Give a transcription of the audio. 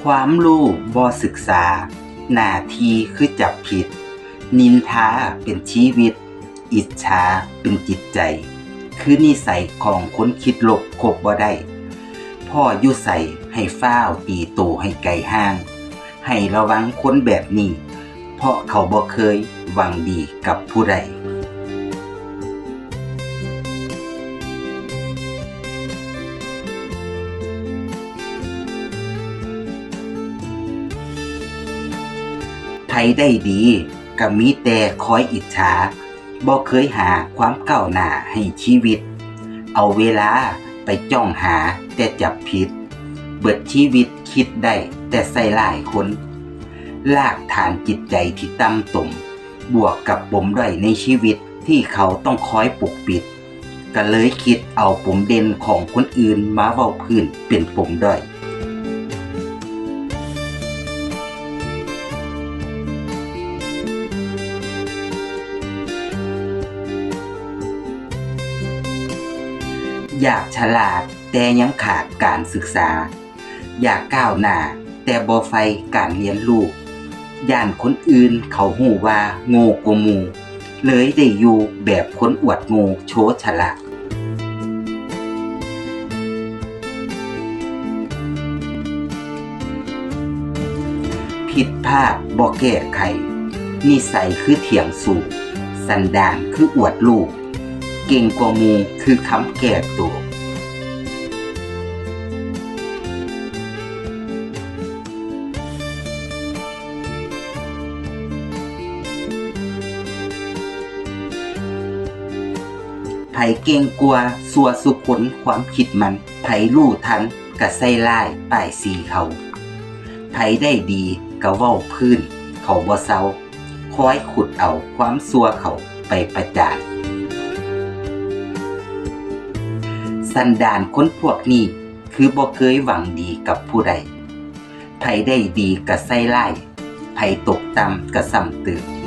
ຄວາມຮູ້ບໍ່ສຶກສາ, ໜ້າທີ່ຄືຈັບຜິດ, ນິນທາເປັນຊີວິດ, ອິດສາເປັນຈິດໃຈ, ຄືນິໄສຂອງຄົນຄິດລົບຄົບບໍ່ໄດ້. ພໍ້ຢູ່ໃສໃຫ້ຟ້າວຕີໂຕໃຫ້ໄກຫ່າງ. ໃຫ້ລະວັງຄົນແບບນີ້, ເພາະເຂົາບໍ່ເຄີຍຫວັງດີກັບຜູ້ໃດ. ໃຜໄດ້ດີກໍມີແຕ່ຄອຍອິດສາ, ບໍ່ເຄີຍຫາຄວາມກ້າວໜ້າໃຫ້ຊີວິດ. ເອົາເວລາໄປຈ້ອງຫາແຕ່ຈັບຜິດ, ເບິດຊີວິດຄິດໄດ້ແຕ່ໃສ່ຮ້າຍຄົນ. ລາກຖານຈິດໃຈທີ່ຕ່ຳຕົມ ບວກກັບປົມດ້ອຍໃນຊີວິດທີ່ເຂົາຕ້ອງຄອຍປົກປິດ, ກໍເລີຍຄິດເອົາປົມເດັ່ນຂອງຄົນອື່ນມາເວົ້າພື້ນເປັນປົມດ້ອຍ. ຢາກສະຫຼາດແຕ່ຍັງຂາດການສຶກສາ, ຢາກກ້າວໜ້າແຕ່ບໍ່ໃຝ່ການຮຽນຮູ້. ຢ້ານຄົນອື່ນເຂົາຮູ້ວ່າໂງ່ກວ່າໝູ່, ເລີຍໄດ້ຢູ່ແບບຄົນອວດໂງ່ໂຊສະຫຼາດ. ຜິດພາດບໍ່ແກ້ໄຂ, ນິໄສຄືຖຽງສູງ, ສັນດານຄືອວດຮູ້, ເກັ່ງກວ່າໝູ່ຄືຄຳແກ້ໂຕ. ໃຜເກັ່ງກວ່າຊົ່ວສູ່ຄົນຄວາມຄິດມັນ, ໃຜຮູ້ທັນກະໃສ່ຮ້າຍປ້າຍສີເຂົາ. ໃຜໄດ້ດີກະເວົ້າພື້ນເຂົາບໍ່ເຊົາ, ຄອຍຂຸດເອົາຄວາມຊົ່ວເຂົາໄປປະຈານ. ສັນດານຄົນພວກນີ້ຄືບໍ່ເຄີຍຫວັງດີກັບຜູ້ໃດ. ໃຜໄດ້ດີກະໃສ່ຮ້າຍ, ໃຜຕົກຕ່ຳກະຊ້ຳເຕີມ.